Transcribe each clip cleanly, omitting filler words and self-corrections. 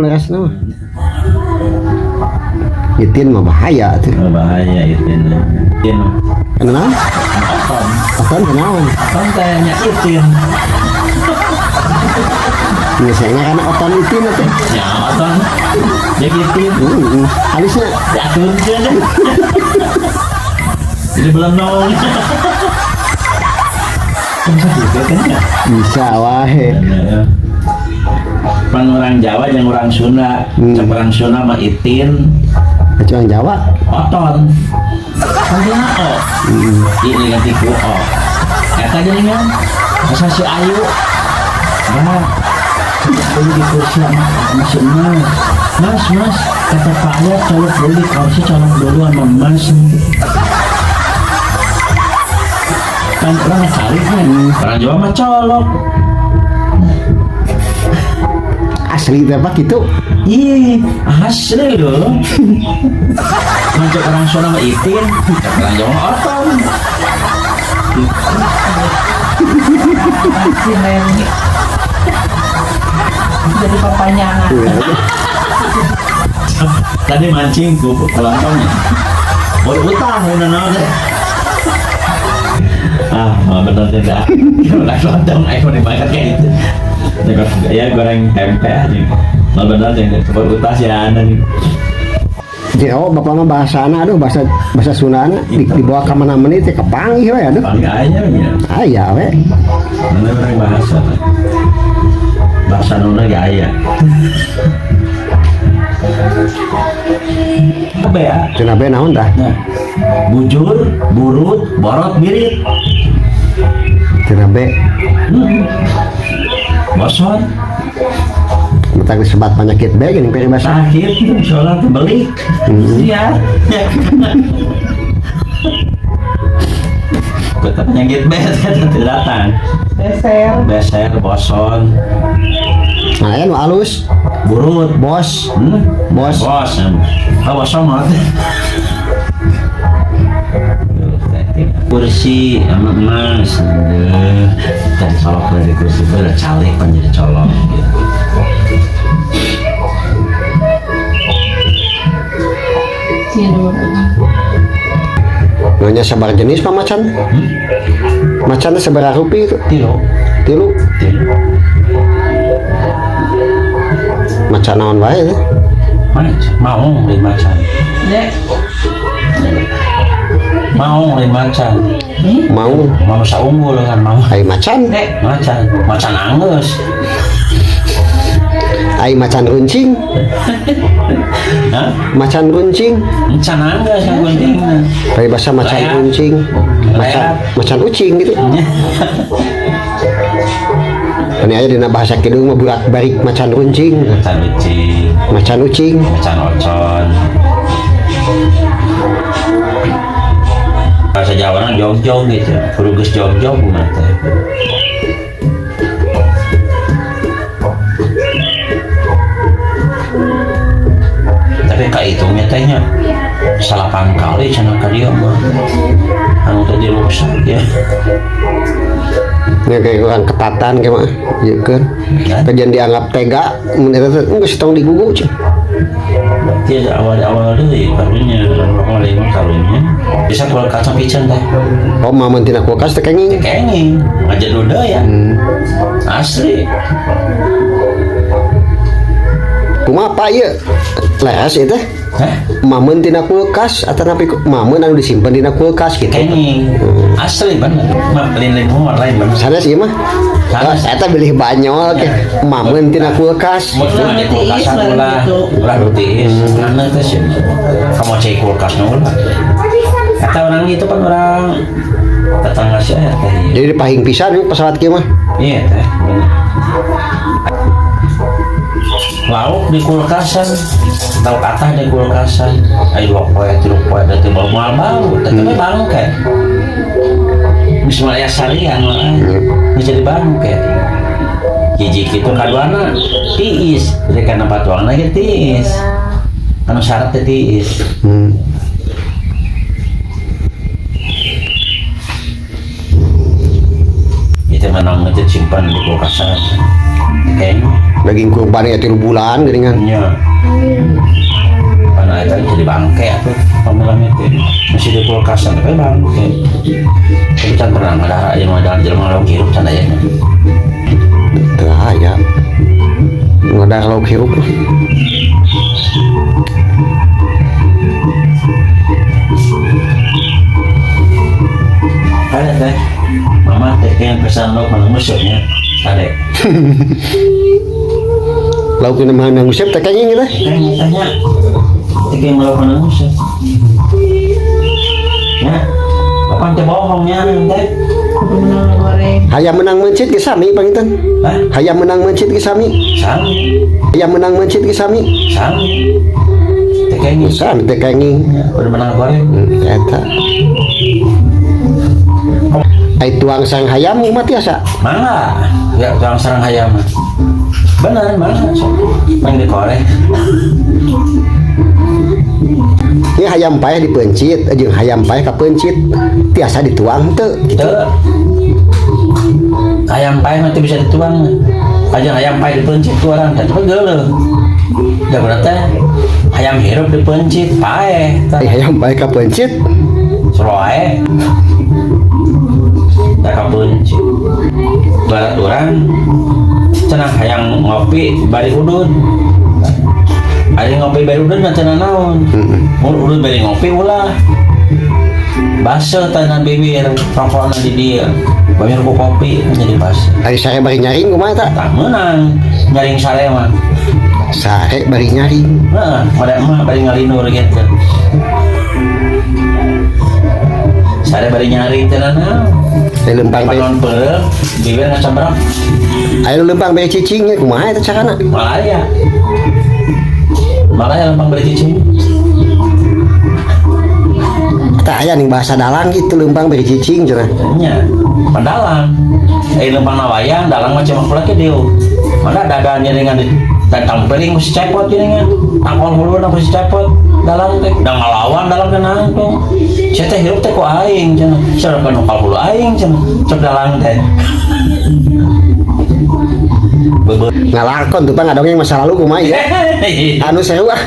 Leresna mah. Itin mah bahaya tuh. Oh, bahaya itin. Itin. Kenapa? Oton. Oton kenaon? Oton teh nya itin. Misalnya karena oton itin atuh. Ya oton. Dia itin. Heeh. Alisna Diaturkeun. Jadi belenong. Bisa gitu kan ya? Bisa wae. Pan orang Jawa jeung orang Sunda. Cek orang Sunda mah itin, Orang Jawa. Oton. Kan dia o. Ini ganti ku o. Eta geuningan. Asa si Ayu. Bah. Beli di kursi sama si Mas. Mas, Mas, kata Pak Ayat colok dulu di kursi, colok dulu sama Mas. Kan orang cari kan. Orang Jawa mah colok. Asli teh Pak gitu. Ih, asli loh. Macam orang Sunda mah itin, orang Jawa mah oton. Si Neni. Jadi papanya. Tadi mancing ku kelontongnya. Baru utang udah naon teh. Ah, mau bener tidak. Kalau kelontong ayo dimakan kayak gitu. Ya goreng tempe aja. Mau bener tidak baru utang sih ana nih. Jero bapak mah bahasana aduh bahasa bahasa Sundana dibawa ka mana-mana teh kepanggih we aduh. Bangga aja ya. Aya we. Mana orang bahasa. Bahasa nuna ge aya. Apa ya? Cenah be naon tah? Nah, bujur, burut, borot, birit. Cenah be Boson. Matak disebat penyakit be geuning peribahasa. Nah, gitu, soalnya tuh beli. Iya. Kata penyakit B tidak datang. Beser. Beser, boson, Nah, aya nu alus, burut, bos, Bos. Bos. Oh, bos mah. Kursi sama emas. Aduh, tadi colok dari kursi itu udah calik kan jadi colok gitu. Nanya sabar jenis pak macan? Macan teh sabaraha rupi itu? Tilu. Tilu. Tilu. Macan naon wae teh? Maung lain macan. Dek. Maung lain macan. Mau Manusia unggul kan mau. ai macan, Dek. Macan, macan anggeus. Ai macan runcing, Hah? Macan runcing. Macan anggeus yang guntingna. Peribahasa macan Leat. runcing, macan Leat. Macan ucing gitu. Ini aja dina bahasa kidung mah burak barik macan runcing, Macan ucing, macan ucing. Macan ocon. Bahasa Jawa orang jog-jog gitu. Kudu geus jog-jog mah teh. Tapi kahitungnya teh nya 9 kali cenah ka dieu mah. Anu teh dirusak ya. Ini kayak kurang ketatan kayak mah, ieu kan. Ya. Kajian dianggap tega, mun eta teh geus tong digugu cing. Berarti ada awal-awal deui karunya, awal lima karunya. Bisa kulkas pican teh. Oh, mamun tina kulkas teh kenging. Kenging, aja duda ya. Asli. Kumaha Pak ieu? Leres ieu teh. Hah? Mamun tina kulkas atau napi mamun anu disimpan dina kulkas gitu. Kenging. Asli bener. Mah lain humor lain bener. Sanes ieu mah. Sanes. Oh, eta bilih banyol ke mamun tina kulkas. Mau cuma di kulkasan Tiis, ulah, gitu. Ulah nu tiis. Karena teh sih. Kamu cek kulkas nu ulah. Kata orang itu kan orang tetangga sih ya teh. Jadi dipahing pisan ieu pesawat kieu mah. Iya teh. Bener. Lauk di kulkasan, lauk atah di kulkasan. Ayo 2 poe, 3 poe, berarti bau moal bau, tapi bangke. Geus mulai sarian mah, geus jadi bangke. Hiji kitu kaduana tiis, jadi kana patuangna ge tiis. Anu syarat teh tiis. Itu menang itu simpan di kulkasan. Kayaknya. Daging kurban ya 3 bulan geuningan. Nya. Karena itu jadi bangke atuh pamilami teh. Masih di kulkas tapi bangke. Tapi can pernah ngadara jelema jalan jelema lauk hirup can aya nya. Teu aya. Ngadar lauk hirup. Ada teh. Mama teh yang pesan lauk mana musuhnya. Ada. Lauk ini mah ngusep teh kayaknya teh. Teh tanya. Teh yang lauk mana musuh. Ya. Kapan teh bohongnya teh? Kudu menang goreng. Hayam menang mencit ge sami panginten. Hah? Hayam menang mencit ge sami. Sami. Hayam menang mencit ge sami. Sami. Teh kayaknya. Sami teh kenging. Udah menang goreng. Eta. Ai tuang sang hayam mah tiasa. Mangga, nggak tukang sarang hayam mah. Bener, mangga. Main di korek. Ini hayam paeh dipencit, jeung hayam paeh kapencit tiasa dituang teu Gitu. Hayam paeh mah teu bisa dituang. Aja hayam paeh dipencit ku orang, dan cepet geuleuh. Da berarti hayam hirup dipencit paeh. Ai hayam paeh kapencit Soloe. Da kapencit. Barat urang cenah hayang ngopi bari udud. Ari ngopi bari udud mah cenah naon? Mun udud bari ngopi ulah. Baseuh tanah bibir, rokokna di dieu. Bibir ku kopi jadi baseuh. Ari sare bari nyaring kumaha eta? Tah meunang nyaring sare mah. Sare bari nyaring. Heeh, pada mah bari ngalinur gitu. Sare bari nyaring teh naon? Ai lempang bari Panon peureum, bibir ngacambrang. Ai lempang bari cicing nya kumaha eta carana? Malaya. Malaya lempang bari cicing. Eta aya ning bahasa dalang gitu lempang bari cicing cenah. Nya, padalang. Eh lempang nawayang, dalang mah cuma pula ke dieu. Mana dadan nyaringan di tantang piring mesti cepot nyaringan. Tangkol huluna mesti cepot. Dalang teh da ngalawan dalang teh nangtung. Sia teh hirup teh ku aing cenah. Sia nu nukal hulu aing cenah. Cek dalang teh. Bebe. Ngalakon tuh Pak ngadongeng masa lalu kumaha ya? Anu seru ah.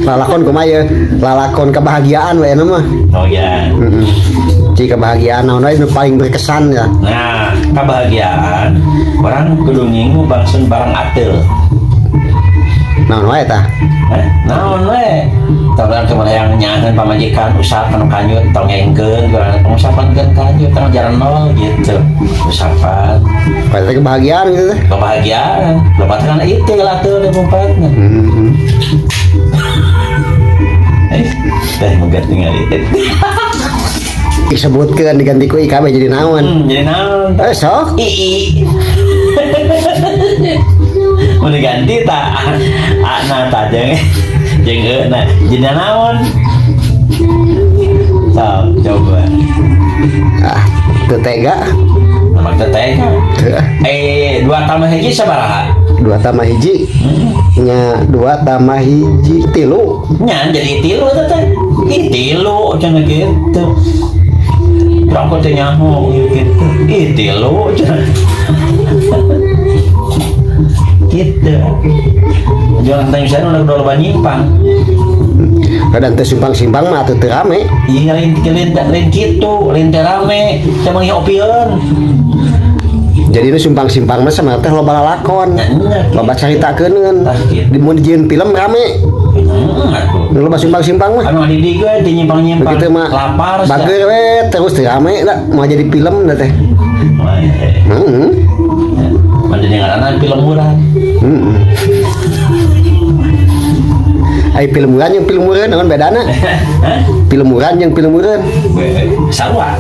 Lalakon kumaha ya? Lalakon kebahagiaan we mah. Oh ya. Heeh. Ci kebahagiaan naon we nu paling berkesan ya. Nah, kebahagiaan orang kudu ngingu bangsun barang ateul. Naon wae tah? Naon we? Tong kemana yang nyaheun pamajikan usapan nu kanjut tong ngengkeun urang pengusapan kanjut tong jalan nol gitu. Usapan Pasti kebahagiaan gitu teh. Kebahagiaan. Lepat kan itu lah tuh di mumpatna. Heeh. Teh mugat ningali. Disebutkeun diganti ku IKB jadi naon? Jadi naon? Eh sok. II. Mau diganti tak? Ana tak jeung jeung euna. Jadi naon? Sok coba. Ah, teu tega. Nama teu tega. Teu. 2 tambah hiji sabaraha? 2 tambah hiji. Nya 2 tambah hiji 3. Nya jadi 3 teh teh. Ih 3 cenah gitu. Rokok teh nyaho gitu. Ih 3 cenah. Gitu. Jangan tanya saya udah loba nyimpang. Kadang teu simpang-simpang mah atuh teu rame. Iya lain lain lain kitu, lain teu rame, teh mah opieun. Jadi nu simpang-simpang mah sama teh loba lalakon. Nya, nya, gitu. Loba caritakeun. Tah, gitu. Di mun dijieun film rame. Atuh. Nu loba simpang-simpang mah. Anu ngadidik we teh nyimpang-nyimpang. Begitu mah Lapar sia. Bager we terus teu rame da mau jadi film da teh. Wah, eh. Heeh. Mana ngaranna film murah. Heeh. Ai film murah jeung film murah naon bedana? Hah? Film murah jeung film murah. Sarua.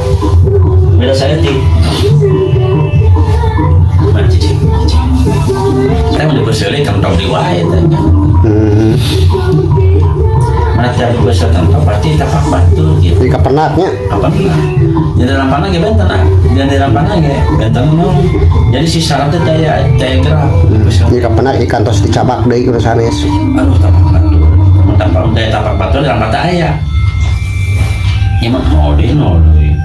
Beda saeutik. Mana cicing? Cicing. Saya mau dibersihkan tong di wae teh. Mana teh dibersihkan tong pasti tapak batu gitu. Jadi kapenatnya. Apa nih? Jadi rampana ge benten ah. Jadi rampana ge benten no. Jadi si syarat teh daya daya gerak. Jadi kapenak ikan tos dicabak deui ku sanes. Aduh tapak batu. Tapak daya tapak batu di rampa teh aya. Ieu mah mau deui no deui.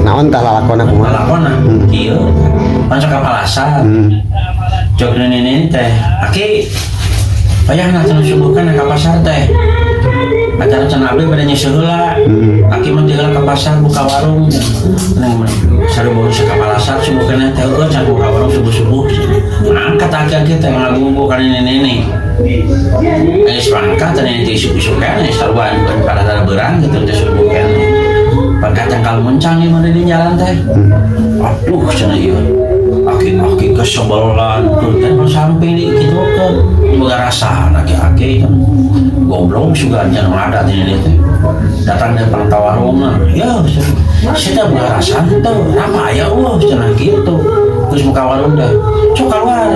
Naon tah lalakonna kumaha? Lalakonna kieu. Masuk ka palasar. Jog nenek teh, "Aki, payah cenah subuhkan ka pasar teh. Acara cenah abdi pada nyusul heula. Aki mah ti heula ka pasar buka warung." Neng sarubuh ka palasar subuhkeun teh heueuh cenah buka warung subuh-subuh. Mangkat aki-aki teh ngagugu ka nenek-nenek. Geus mangkat teh nenek isuk-isuk keneh sarua kan pada tara beurang gitu teh subuh keneh. Pangkat tangkal muncang ieu mah di jalan teh. Aduh cenah ieu. Aki-aki kesebelan tuh teh sampai di kitu kan. Boga rasa aki-aki kan. Goblok juga jangan ada ini teh. Datang dari pantau warungna. Ya, saya boga rasa teu. Apa ya eueuh cenah gitu. Terus muka warung deh. Sok keluar.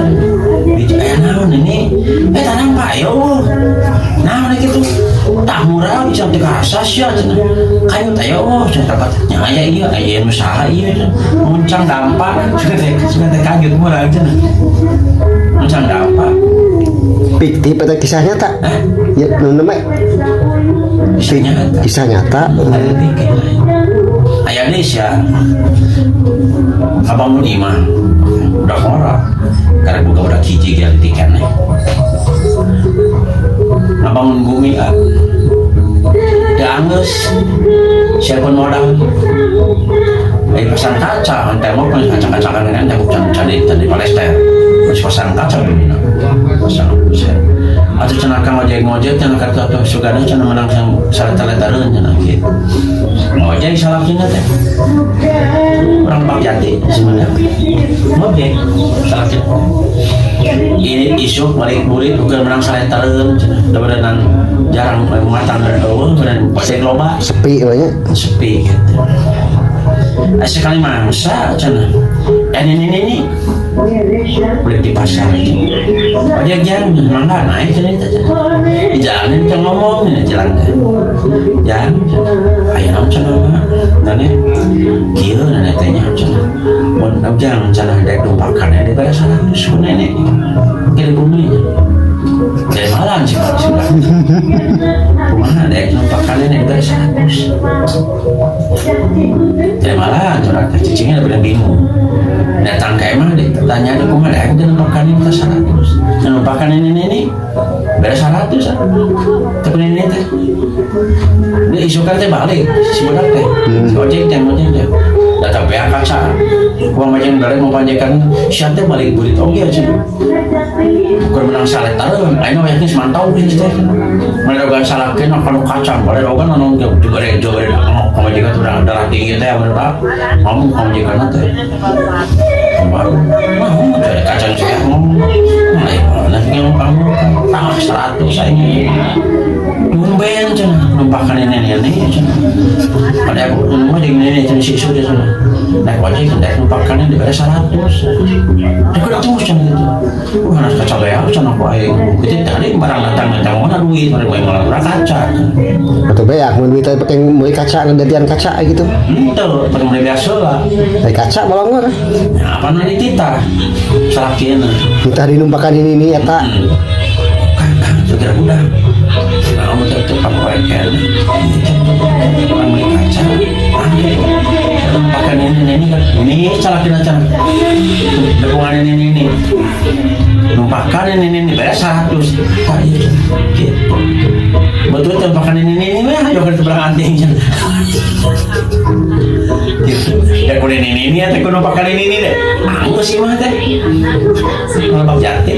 Di naon ini? Eh tanam pak ya eueuh. Naon gitu? Tak murah bisa teu karasa sia cenah. Kayu teh ya eueuh cenah kata nya aya ieu aya nu saha ieu cenah. Muncang dampak sugan teh kaget murah cenah. Muncang dampak. Fiktif eta kisah nyata? Eh? Ya, nu namanya Kisah nyata. Kisah nyata. Aya dikit. Aya deui sia. Ngabangun imah. Udah ngora. Karena buka udah hiji ge litikan. Ngabangun bumi ah. Teu anggeus. Siapa modal? Eh pasang kaca, tembok kan kaca-kaca kan tembok can can di can di palester. Terus pasang kaca bumi pasang buset. Atau cenah kang ngojek ngojek cenah kata atuh sugana cenah menang sang saleta-letareun cenah gitu. Ngojek salakina teh. Urang Lebak Jati sebenarnya. Ngojek salakina. Ini isu balik murid bukan menang saletareun cenah. Da beunang jarang matang dan eueuh beunang pasti loba Sepi we nya. Sepi gitu. Eh, sekali mangsa cenah. Eh ini beli di pasar itu. Ojek jang mangga naik cenah itu cenah. Di jalan ini ngomong ini jalan teh. Jang, aya naon cenah mah? Nane kieu nane teh nya cenah. Mun jang cenah dek numpakan ya dibere 100 ku nenek. Kiri bumi. Dari malam sih Pak sudah. Kumaha dek numpakan nenek dibere 100. Dari malam curang teh cicingnya udah bingung. Datang ke emang deh, tanya deh kumaha dek udah numpakan ini 100. Numpakan ini beres 100 ah. Tapi ini teh dia isukan teh balik si budak teh. Si ojek teh ojek teh. Datang PH kaca. Kumaha macam balik mau panjekan siap teh balik burit oge aja. Ukur menang saletareun, ayeuna we geus mantau geus teh. Malerogan salakeun kana kaca, malerogan anu juga juga juga pamajikan tuh darah tinggi teh bener pak. Ngomong pamajikan teh. Baru, mau dari kaca saya ngomong, nah nanti ngomong kamu tambah 100 saya tumben cenah numpakan ini ini cenah. Ada aku ngomong jeung ini cenah si sudah cenah. Naik ojek naik numpakan ini diberi 100. Aku udah terus cenah gitu. Wah, harus kaca bayar cenah aku aing. Gitu tadi barang datang datang mana duit, mana gue malah kaca. Atau beak mun duit teh pakai meuli kaca ngegantian kaca gitu. Henteu, pakai beli biasa lah. Dari kaca bolong mah. Ya, apa nu dititah? Salakieuna. Ditah dinumpakan ini ini eta. Kang, kang, segera udah. Nah, kamu tetep kamu kayak orang beli kaca. Ambil. Pakai ini ini kan. Ini salakieuna cenah. Dukungan ini ini. Numpakan ini beres 100. Tah iya gitu. Betul tumpakan ini mah ayo ke sebelah anting cenah. Gitu. Ya kudu ini teh kudu numpakan ini deh. Anggus sih mah teh. Lebak Jati.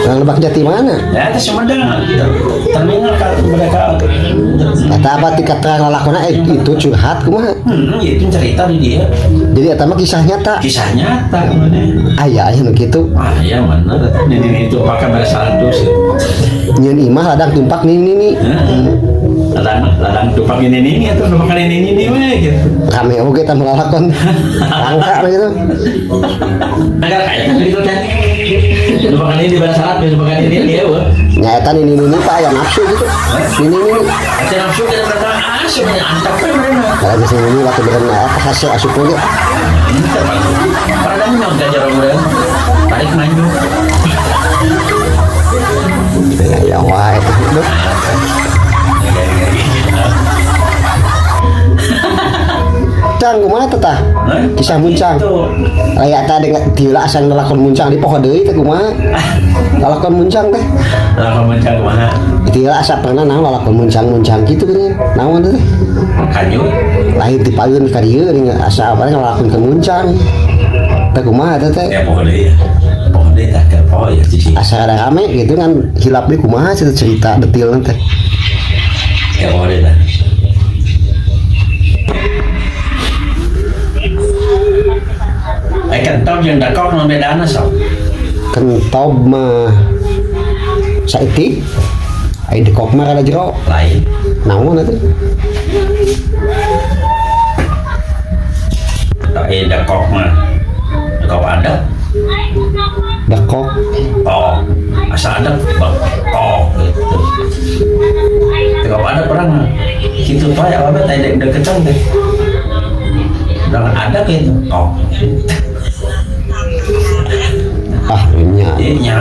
Orang Lebak Jati mana? Ya, itu Sumedang. Terminal kan mereka. Eta apa tingkat terang lalakona itu curhat kumaha? Itu cerita di dia. Jadi eta mah kisah nyata. Kisah nyata mana? Aya aya nu kitu. Ah, ya mana? Ini itu pakai beres 100. Nyieun imah ladang tumpak nini nini. Ladang ladang tumpang ini atau tumpang ini we gitu. Rame oge tambah lalakon. Langka gitu. Nah, kayak gitu teh. Tumpakan ini beres 100, tumpakan ini dia we. Nya eta nini nini pak aya nafsu gitu. Nini nini. Ada nafsu kita berkata asup antap we mereka. Kalau geus nini waktu beren eta hasil asup ge. Padahal nyaut gajar orang tarik manjuk. Ya wae. Duh. Cang. Kisah muncang. Itu. Aya teh tila asa ngelakon muncang di poho deui teh kumaha? Lalakon muncang teh. Lalakon muncang kumaha? Tila asa pernah naon lalakon muncang-muncang kitu geuning. Naon teh? Kanyu. Lain ti payun ka dieu geuning asa apa ngalakonkeun muncang. Teh kumaha teh teh? Ya poho deui ya. Poho deui tah ke poho ya cici. Asa rada rame gitu kan hilap deui kumaha cerita detailna teh. Ya poho deui tah. Eh kentong jeung dakok naon bedana sok? Kentob mah saeutik. Ai dekok mah rada jero. Lain. Naon atuh? Eh dakok mah. Dekok ada. Dekok. Oh, asa ada kok gitu. Dekok ada pernah nggak? Gitu tuh ya apa teh deket teh. Udah ada gitu. Kok. Ah, nya. Iya.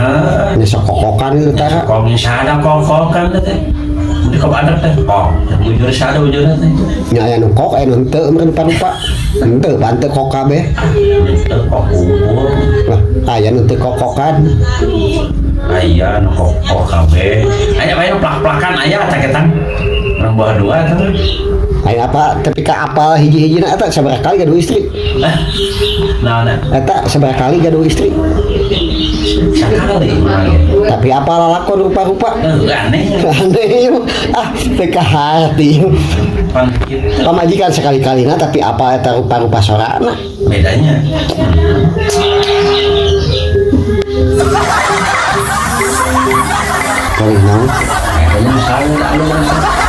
Nya sok kokokan itu tara. Kok sada kokokan teh. Dekok ada teh. Kok. Bujur sada bujur teh. Nya aya nu kok aya nu henteu meureun rupa-rupa. Henteu pante kok kabeh. Henteu kok unggul. Lah, aya nu teu kokokan. Aya nu kok kabeh. Aya bae nu plak-plakan aya caketan. Urang buah dua teh. Aya apa tapi ka apal hiji-hijina eta sabaraha kali gaduh istri? Nah, nah. Eta sabaraha kali gaduh istri? Sakali urang ge. Tapi apa lalakon rupa-rupa? Aneh. Aneh ieu. Ah, teu kaharti. Pan kitu. Pamajikan sekali-kalina tapi apa eta rupa-rupa sorana? Bedanya. Kali naon? Bedanya misalnya anu merasa.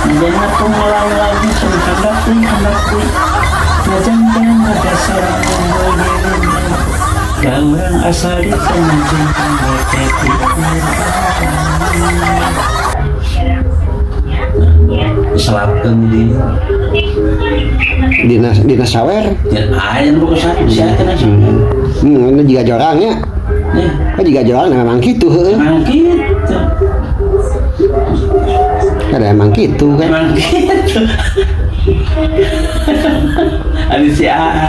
Jangan pengulang lagi hendak ngajang dasar orang asal di Diselapkeun di Dina sawer. Ya aya nu buku satu sia teh nasi. Ini juga jorangnya. Ya, Kan juga jorang memang gitu heueuh. emang gitu. Ada emang gitu kan. Emang gitu. Ada si A.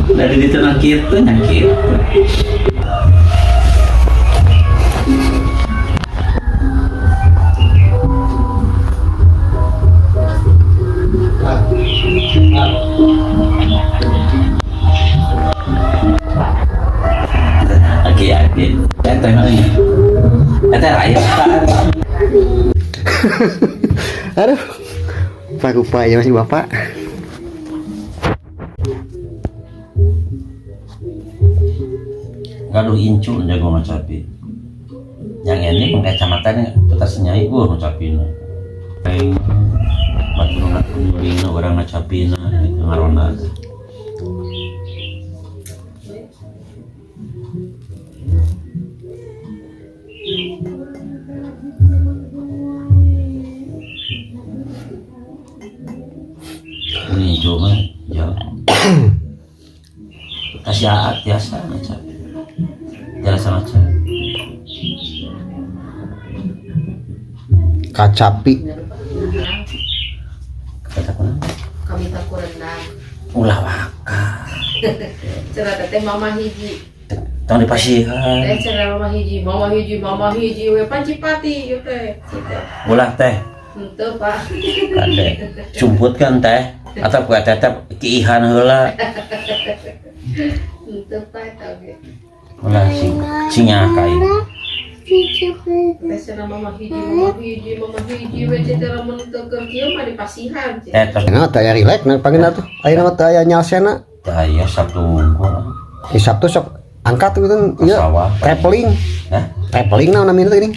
Dari di tanah kitu nya kitu. Aki-aki. Eta mah nya. Eta raya. Aduh. Rupa-rupa ya masih bapak. Gaduh incu jago ngacapi. Yang ini pengkacamatanya petas nyai gua ngacapina. Aing batu ngakulina urang ngacapina gitu ngaronda. Ini incu mah jauh. Kasih aat biasa ngacapi. Biasa ngacapi. Kacapi. Kata kunaon? Kami tak rendang. Ulah waka. Cenah teh mama hiji. Tong dipasihan. Teh cenah mama hiji, mama hiji, mama hiji we pancipati ieu teh. Gitu. Ulah teh. Henteu, Pak. Kade. Sumput kan teh atau ku eta teh kiihan heula. Henteu Pak eta oge. Ulah sing singah ka ieu. Teh cenah mama hiji, mama hiji, mama hiji we teh lamun teu keur kieu mah dipasihan. Teh tos Nah, teh aya rileks nah panggilna tuh. Ayeuna mah teh aya nyalsena. teh aya Sabtu unggul. Di Sabtu sok angkat gitu ieu. Sawah. Traveling. Hah? Traveling naon namina teh geuning.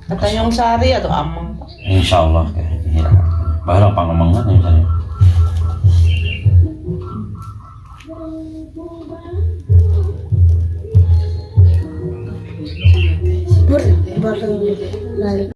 Kata Nyong Sari atau Amang. Insyaallah ya. Baheula pangomongan ya saya. Balik.